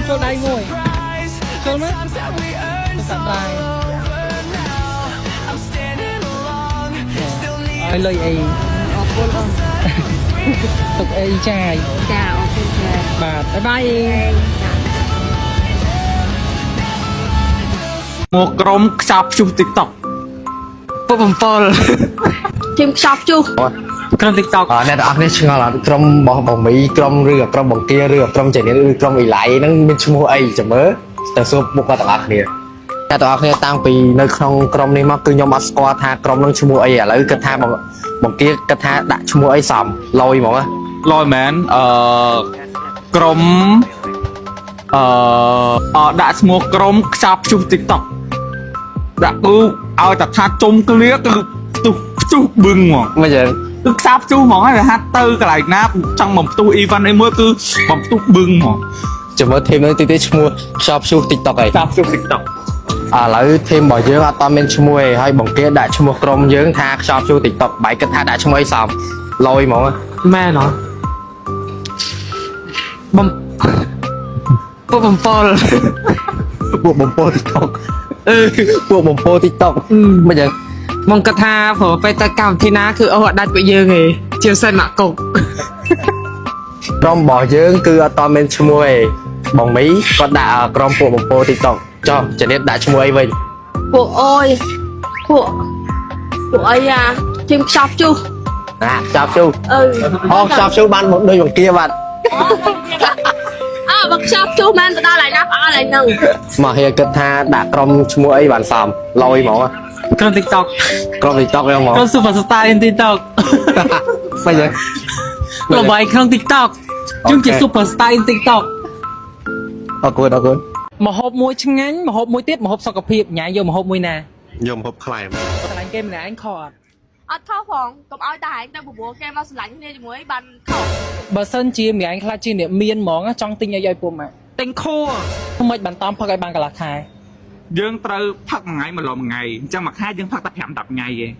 ចូលដៃមួយចូលមកសាប់ដៃឲ្យលុយអី អរគុណអូន ទុកអីចាយ ចាអរគុណចា បាទ bye bye មកក្រុមខ្ចប់ព្យុះ TikTok ពុកបំពល់ ធីមខ្ចប់ជុះ ក្រុម TikTok អអ្នកទាំងអស់គ្នាឆ្ងល់អត់ក្រុមរបស់បងមីក្រុមឬក៏ក្រុមបង្គាឬក៏ក្រុមចេនីឬក្រុមអ៊ីឡៃហ្នឹងមានឈ្មោះអីចាំមើលទៅសួរពួកគាត់ទាំងអស់គ្នាអ្នកទាំងអស់គ្នាតាំងពីនៅក្នុងក្រុមនេះមកគឺខ្ញុំអត់ស្គាល់ថាក្រុមហ្នឹងឈ្មោះអីឥឡូវគិតថាបងបង្គាគិតថាដាក់ឈ្មោះអីសមលយហ្មងណា លយមែនអឺក្រុមអឺអដាក់ឈ្មោះក្រុមខ្ចប់ព្យុះ TikTok ដាក់គឺឲ្យតែថាជុំគ្លៀគឺផ្ទុះផ្ទុះបឹងហ្មង មិនចឹង គឺខ្សាប់ព្យុះហ្មងហើយថាទៅកន្លែងណាចង់បំផ្ទុះ event អីមួយគឺបំផ្ទុះបឹងហ្មង ចាំមើល team ហ្នឹងតិចតិចឈ្មោះខ្ចប់ព្យុះ TikTok អី ខ្ចប់ព្យុះ TikTok ឥឡូវ team របស់យើងអត់តមានឈ្មោះឯងហើយបង្គាដាក់ឈ្មោះក្រុមយើងថាខ្ចប់ព្យុះ TikTok បាយគិតថាដាក់ឈ្មោះអីសមលយហ្មងណា មែនអត់បំពុកបំពល់ ពួកបំពោ TikTok អឺពួកបំពោ TikTok មិនចឹង មកគិតថាព្រោះពេលទៅកម្មវិធីណាគឺអូអត់ដាច់ពួកយើងឯងជាពិសេសម៉ាក់កុក ក្រុមរបស់យើងគឺអត់តមានឈ្មោះឯងបងមីគាត់ដាក់ក្រុមពួកបំពោ TikTok ចុះចនិតដាក់ឈ្មោះអីវិញ ពួកអូយពួកពួកអីអាធីមខ្ចប់ជុះ ណាខ្ចប់ជូ អឺ អូខ្ចប់ជូបានមកដូចបង្គាបាត់ អើបើខ្ចប់ជុះមែនទៅដល់ហើយណាផ្អើលហើយហ្នឹង មកហៀគិតថាដាក់ក្រុមឈ្មោះអីបានសមលយហ្មង ក្រុម TikTok ក្រុម TikTok ហ្នឹងហ្មង ក្រុម Super Star in TikTok មិនចឹង ល្បីក្នុង TikTok យើងជា Super Star in TikTok អរគុណអរគុណ មហូបមួយឆ្ងាញ់មហូបមួយទៀតមហូបសុខភាពញ៉ាយយកមហូបមួយណា យកមកហូបខ្លែម ស្រឡាញ់គេម្នាក់ឯងខអត់ អត់ខុសផងកុំឲ្យតែឯងទៅបបួលគេមកស្រឡាញ់គ្នាជាមួយបានខុស បើសិនជាម្នាក់ឯងខ្លាចជាអ្នកមានហ្មងចង់ទិញអីឲ្យពុំម៉ាក់ទិញខួមិនបានតំផឹកឲ្យបានកន្លះខែ យើងត្រូវផឹកមួយថ្ងៃមួយឡមួយថ្ងៃអញ្ចឹងមួយខែយើងផឹកតែ5 10ថ្ងៃឯង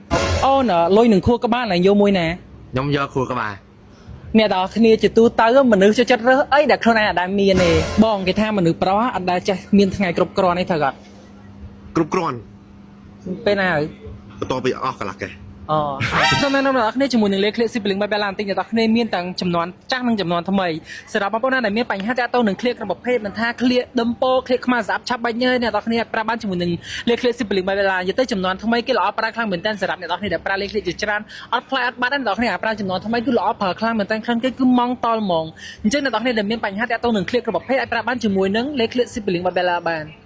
អូនលុយនឹងខួរក្បាលឡើងយកមួយណា ខ្ញុំយកគ្រូក្បាល អ្នកទាំងអស់គ្នាជាទូទៅមនុស្សចូលចិត្តរើសអីដែលខ្លួនឯងអត់ដែលមានទេបងគេថាមនុស្សប្រុសអត់ដែលចេះមានថ្ងៃគ្រប់គ្រាន់ទេត្រូវអត់ គ្រប់គ្រាន់ ពេលណាហើយ បន្ទាប់ពីអស់កន្លះកេះ អូសូមណែនាំដល់អ្នកគ្នាជាមួយនឹងលេខឃ្លៀកស៊ីប្លីងបែបឡានតិចអ្នកទាំងគ្នាមានទាំងចំនួនចាស់និងចំនួនថ្មីសម្រាប់បងប្អូនណាដែលមានបញ្ហាតាក់ទងនឹងឃ្លៀកគ្រប់ប្រភេទមិនថាឃ្លៀកដឹមពោឃ្លៀកខ្មៅស្អាប់ឆាប់បាច់ញើអ្នកទាំងគ្នាអាចប្រើបានជាមួយនឹងលេខឃ្លៀកស៊ីប្លីងបែបឡាននិយាយទៅចំនួនថ្មីគេល្អប្រើខ្លាំងមែនទែនសម្រាប់អ្នកទាំងគ្នាដែលប្រើលេខឃ្លៀកជាច្រើនអត់ផ្លែអត់បាត់ទេអ្នកទាំងគ្នាអាចប្រើចំនួនថ្មីគឺល្អប្រើខ្លាំងមែនទែនខ្លាំងគេគឺម៉ងតល់ហ្មងអញ្ចឹងអ្នកទាំងគ្នាដែលមានបញ្ហាតាក់ទងនឹងឃ្លៀកគ្រប់ប្រភេទអាចប្រើបានជាមួយនឹងលេខឃ្លៀកស៊ីប្លីងបែបឡាបាន។